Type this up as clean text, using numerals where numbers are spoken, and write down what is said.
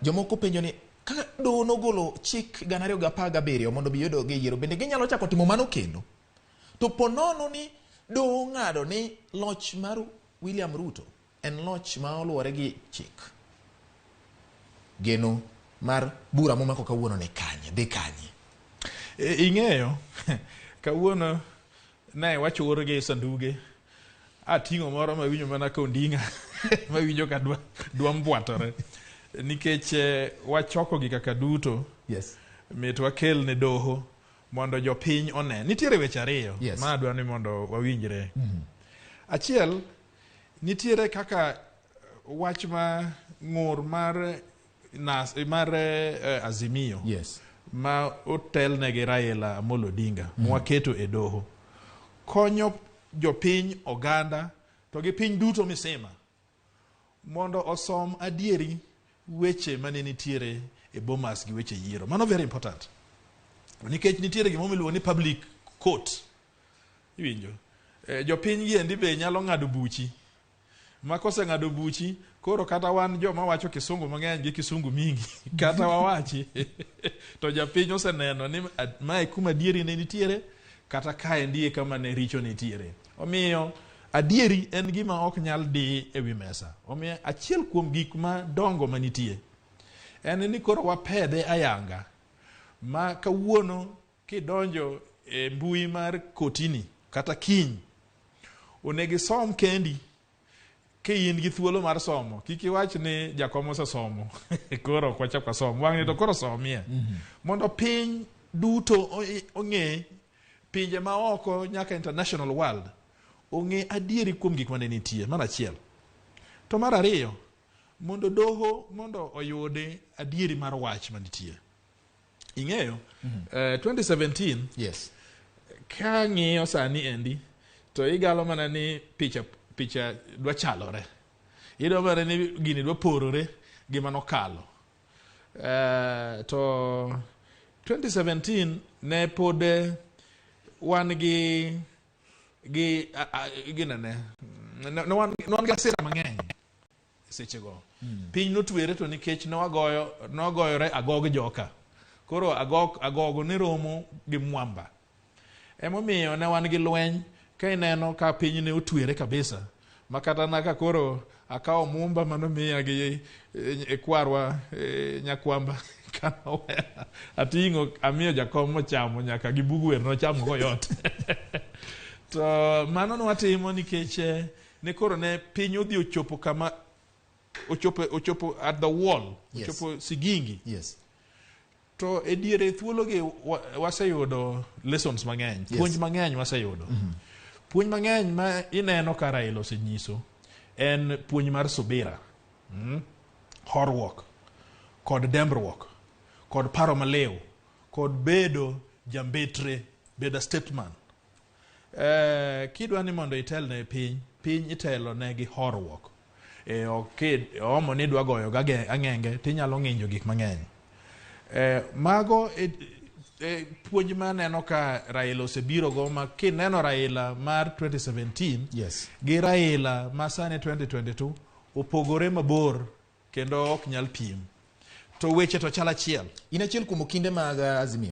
Jomoko penjo ni ka doho nogolo chik 2017 mondo bi yudo gi yiero, bende ginyalo chako timo mano kendo? To po nono ni doho ong'ado ni loch mar William Ruto en loch ma oluwore gi chik. Geno mar bura momako kawuono ni kanye, dhi kanye? Ing'eyo, kawuono ne wachur gi sanduge ating'o moro mawinjo mana ka onding'a mawinjo ka dwa mbwatore nikech wachoko gi kaka duto. Mit wakel ne doho mondo jopiny one. Nitiere weche ariyo ma adwa ni mondo wawinjre. Achiel, nitiere kaka wach ma ng'ur mar nas, mar Azimio ma otelne gi Raila Amolo Odinga mwaketo e doho konyo jopiny, oganda to gi piny duto misima mondo osom adieri weche mane nitiere e Bomas gi weche yiero. Mano very important nikech nitiere gima miluongo ni public court. Iwinjo? Jopiny gi endi be nyalo ng'ado buchi ma koseng'ado buchi koro kata wan joma wacho kisungu mang'eny gi kisungu mingi kata wawachi to japiny oseneno ni mae kuma adieri ne nitiere kata kaendi e kama ne richo nitiere. Omiyo adieri en gima ok nyal di e wi mesa. Omiyo achiel kuom gik madongo manitie en ni koro wapedhe ayanga ma kawuono kidonjo e mbui mar kotini kata kiny onego isom kendi ka in gi thuolo mar somo. Kik iwach ni jakom osesomo koro ok wachak wasom wang'ni to koro somie mondo piny duto ong'e, pinje maoko nyaka international world ong'e adieri kuom gik mane nitie. Mar achiel. To mar ariyo, mondo doho mondo oyudi adieri mar wach manitie. Ing'eyo, 2017 ka ng'iyo sani endi to igalo mana ni picha dwa chalore, idwa mana ni gini dwa porore gi manokalo. To 2017 ne pod wan gi ginene ne wan gi asira mang'eny sechego. Piny notwere to nikech ne wagoyore agog joka koro agog agogo ne romo gi mwamba, emomiyo ne wan gi lweny. Ka ineno ka piny ne otwere kabisa ma kata na ka koro akawo mumba manomiya gi kwarwa nyakwamba kanoweya ating'o amiyo jakom mochamo nyaka gi bug wer nochamo go yot. To mano nwatimo nikech ne koro ne piny odhi ochopo kama ochopo at the wall. Ochopo sigingi. To e diere thuologi waseyudo lessons mang'eny. Puonj mang'eny waseyudo. Puonj mang'eny ma ineno ka Raila osenyiso en puonj mar subira, Horuok kod dembruok kod paro maliw kod bedo jambetre, bedo a statesman. Kidwa ni mondo itel ne piny, piny itelo ne gi horuok. Ok omo ni idwa goyo gage ang'enge tinyalo ng'injo gik mang'eny. Mago e puonj maneno ka Raila osebiro go ma kineno Raila mar 2017 gi Raila ma sani 2022 opogore mabor kendo ok nyal pim. To weche to chal achiel. In achiel kuom okinde mag Azimio.